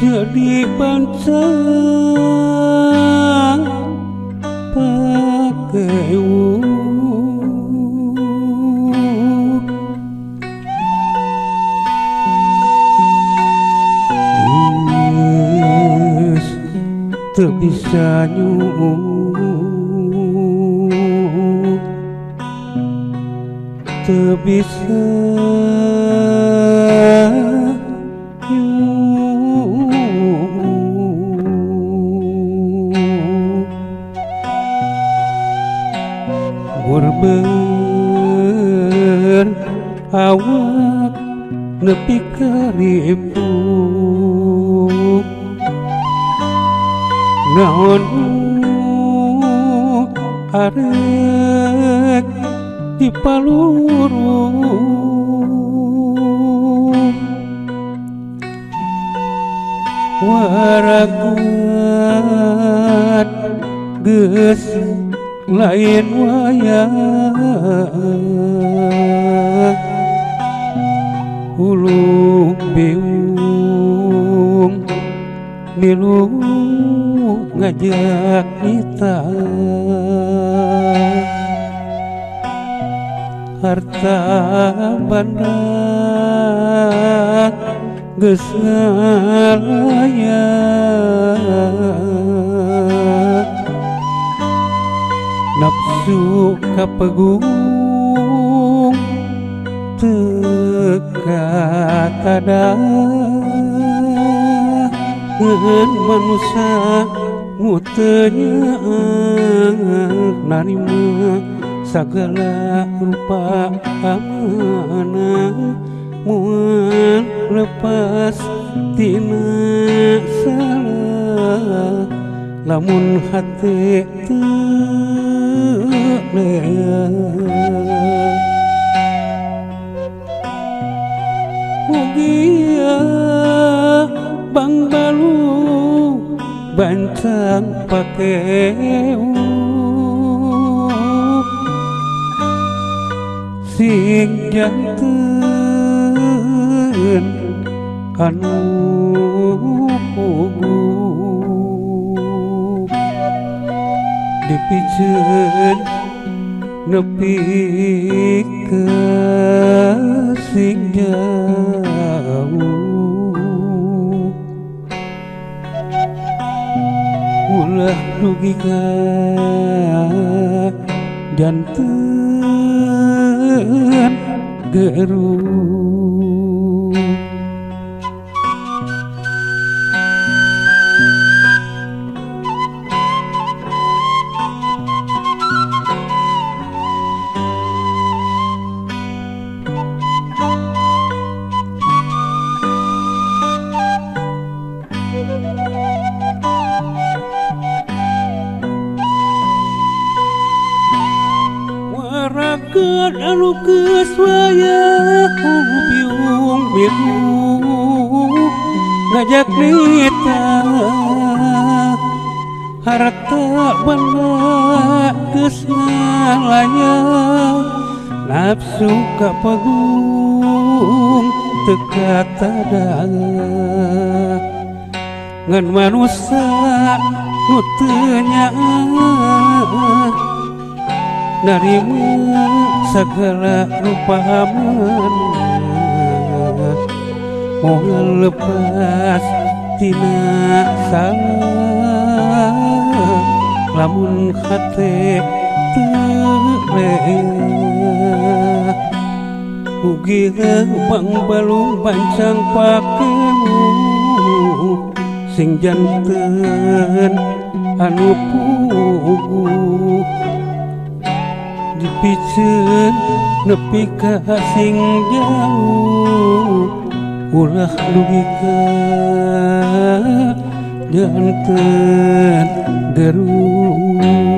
Jadi pancang pakewu geus teu bisa nyuuk, teu bisa Gurber awak nepi ka ripuh naon arek dipaluru waragat geus lain wayah hulu biung milu ngajak kita harta banda geus ngalaya nafsu kapegung teu katada ngan manusa nu teu nyaah narima sagala rupa amanah moal lepas tina salah lamun hate teu mugia bang balu bancang pakeu sing janten anu puguh dipiceun nepi ka sing jauh ulah dugi ka janten geruh. Waragat anu geus wayah biung milu ngajak nita harta banda geus ngalaya nafsu kapegung teu katada ngan manusa nu teu nyaah narima sagala rupa amanah moal lepas tina salah lamun hate teu reah mugi bang balung bancang pakeu Sing janten anu puguh dipiceun nepi ka sing jauh, ulah dugi ka janten garuh.